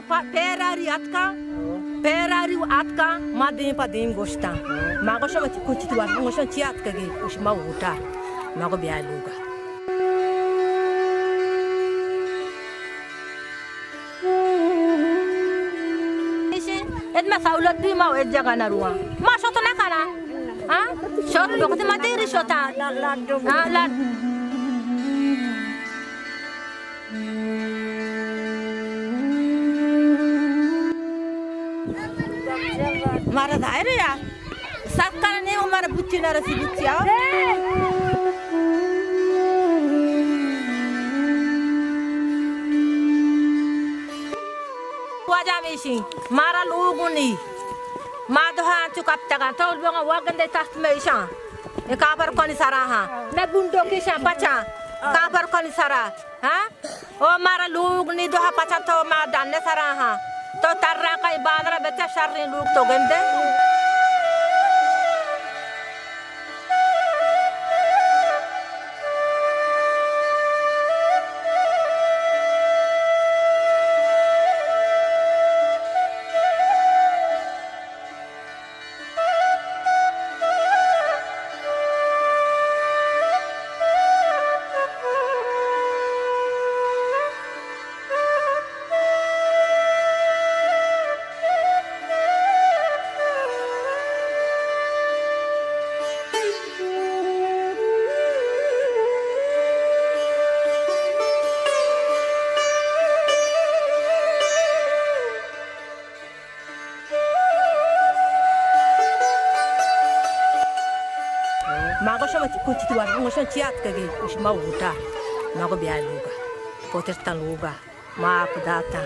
پ-، پیراری اتکاں، پیراری اتکاں، ما دیم پہ دیم گوشتاں۔ ما گوشاں، وتی کچ تو ورگ، گوشاں، چی اتکگی؟ گوش، ما ووٹا۔ ما گو بیا لوگا۔ اد ما سہولت بی، ما اد جگہ نہ رواں۔ ما شت نہ کناں۔ ہاں؟ شت بکت ما دیری شتاں۔ ہاں، لڈ۔ مارا ظاہر ہے یار، سرکار نے ہمارا بچی نہ رسی بچی آؤ۔ واجہ میشی، مارا لوگ نی، ما دوہا انچو کپتگاں، تو لوگا وگندے تخت میشاں، اے کافر کنی سرا ہاں، میں بنڈو کیشاں پچاں، کافر کنی سرا۔ ہاں؟ او مارا لوگ نی دوہا پچاں تو ما ڈنے سرا ہاں۔ تو ترا کئی بادرا بچا شریں لوگ تو گندے۔ ما گوشم، وتی کچ تو ورگ، گوشم، چی آتکگی؟ گوشی، ما ووٹا۔ ما گو بیا لوگا۔ پوترتاں لوگا۔ ما آپ داتاں۔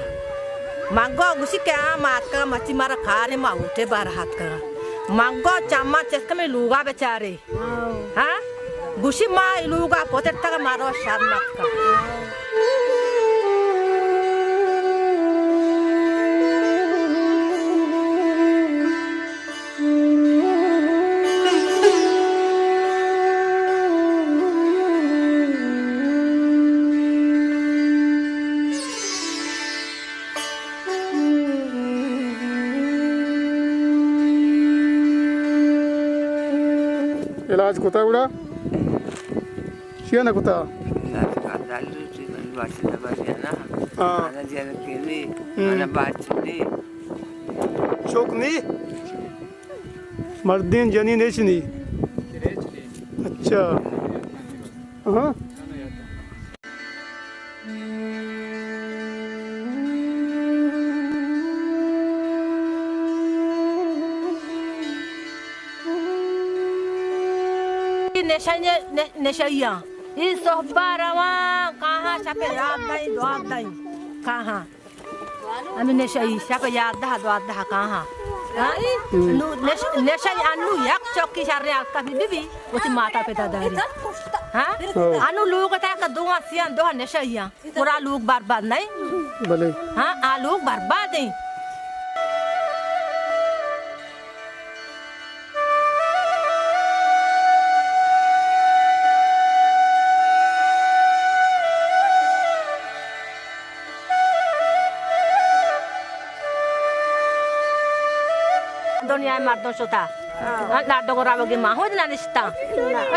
من گو گوشی کہ آ ما آتکگا، مچی مارا کارے، ما ووٹے بارا آتکگا۔ من گو چما چست کن، مئے لوگا بچارے۔ ہاں؟ گوشی ما اے لوگا پترتگا، مارا شرم اتکا۔ علاج کتا گڑا؟ چیا نہ کتا؟ علاج کا دال روٹی من بات نہ بجانا۔ ہاں۔ انا جل کے بھی، ہم۔ انا بات نہیں۔ چوک نہیں؟ مردین جنین ہچ نی؟ اچھا۔ ہاں۔ نشئی، نشئیاں۔ ای صحبا رواں، کاہاں شپ یازدہ، دوازدہ، کاہاں۔ ہمے نشئی شپ یازدہ، دوازدہ کاہاں۔ ہاں؟ نو نش-، نشئی انو یک چوکی شر حال کپی بی بی، وتی ماتا پتا داری۔ ہاں؟ ہاں۔ انو لوگ تا کہ دو سیاں دو نشئیاں۔ پورا لوگ برباد نہیں؟ بلے۔ ہاں، آ لوگ برباد ہیں۔ دنیا مردم شتا۔ ہاں۔ لڈو گورا بگی ماحول نہ نشتا۔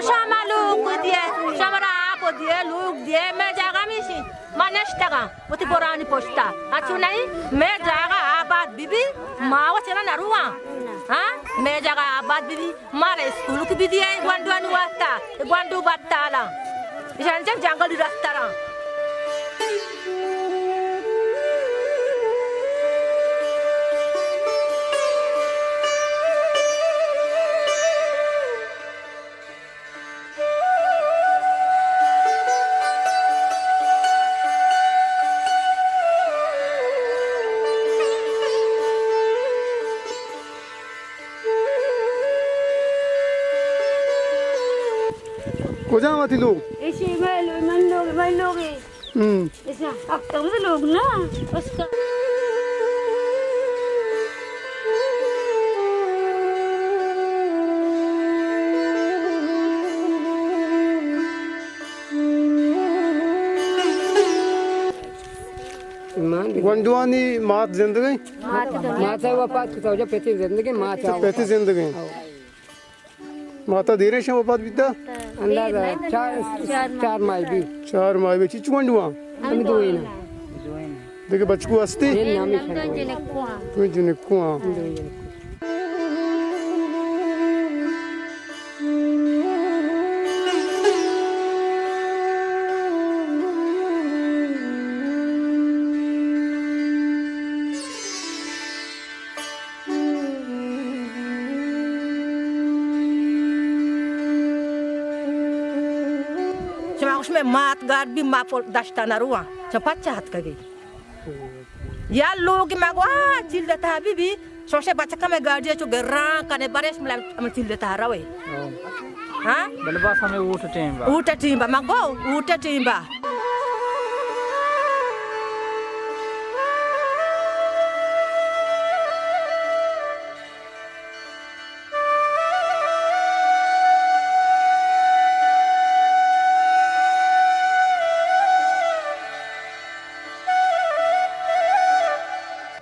شما لوگ دیے، شما را آپ دیے، لوگ دیے، میں جاگا میشی۔ ما نشتگاں وتی گورانی پشتا۔ اچو نہیں، مئے جاگہ آباد بی بی، ما و چرا نرواں؟ ہاں؟ مئے جاگہ آباد بی بی، مارا اسکول کی بی دیئے گونڈوانی واسطہ، گونڈو بتالاں۔ ایشان چہ جنگلی رستراں۔ کجا وتی لوگ؟ ایشی مئے لوگ، من لوگ، من لوگ۔ ہم۔ ایشی ہفتہ مئے لوگ نا، اس کا۔ گونڈوانی مات زندگ ایں؟ مات ءَ وفات کتا، جو پتی زندگ ایں، مات ءَ پتی زندگ ایں۔ مات ءَ دیریں شاں وفات بیتا؟ اندازہ چار، چار ماہ بی۔ چار ماہ بی۔ چیچو گونڈواں؟ ہمے دوئیں۔ دگہ بچکو ہستی؟ نہ، ہمیشہ دوئیں۔ دوئیں جنکو آں۔ شما گوش مئے مات گار بی، ما پل دشتا نرواں، چہ پچ اتکگی۔ یا لوگ ما گو، آ، چیل دتا بی بی، شوشے بچکا مئے گاڑی چو گران کنے، بریش ملا ہم چیل دتا روے۔ ہاں؟ بلے بس ہمیں اوٹ ٹیم با۔ اوٹ ٹیم با، ما گو، اوٹ ٹیم با۔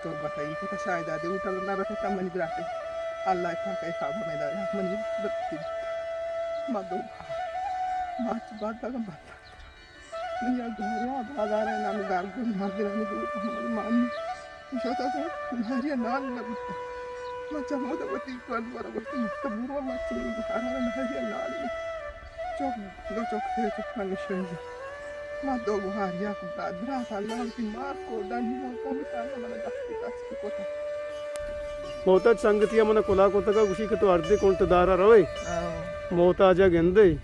تربت ءَ اے کتا شاہداد ءِ ہوٹل ءَ نہ رکتا منی برات ءَ۔ اللہ پاک ءَ حساب ہمیں دار منی برات ءَ۔ ما دو بھا۔ ما چہ بعد لگا بعد۔ من یک گھر ءَ بازار ءَ نام گار گل مردانی دور ہمیں مانی۔ شتا تو نہری نان نہ بوتا۔ ما چمودا وتی کار دورا گوشت، مکتب برو، ما چمودا ہر نہری نان۔ چوک، دو چوک، سے چوک نشنگی۔ ما دو گوہار یک برات، برات اللہ وتی مار کو دانی ما کم تانا منا دستی دستی کتا۔ محتاج سنگتی ءَ من کلا کتگ ءَ گوشی کہ تو ہردے کنٹ دار ءَ روئے۔ ہاں۔ محتاج ءَ گندے۔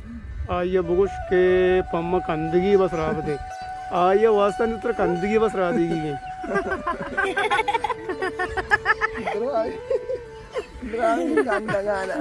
آئی ءَ بگوش کہ پہ من کندگی بس راہ بدے۔ آئی ءَ واسطہ نی ترا کندگی بس راہ دیگی ایں۔ درائی، درائی کندگانا۔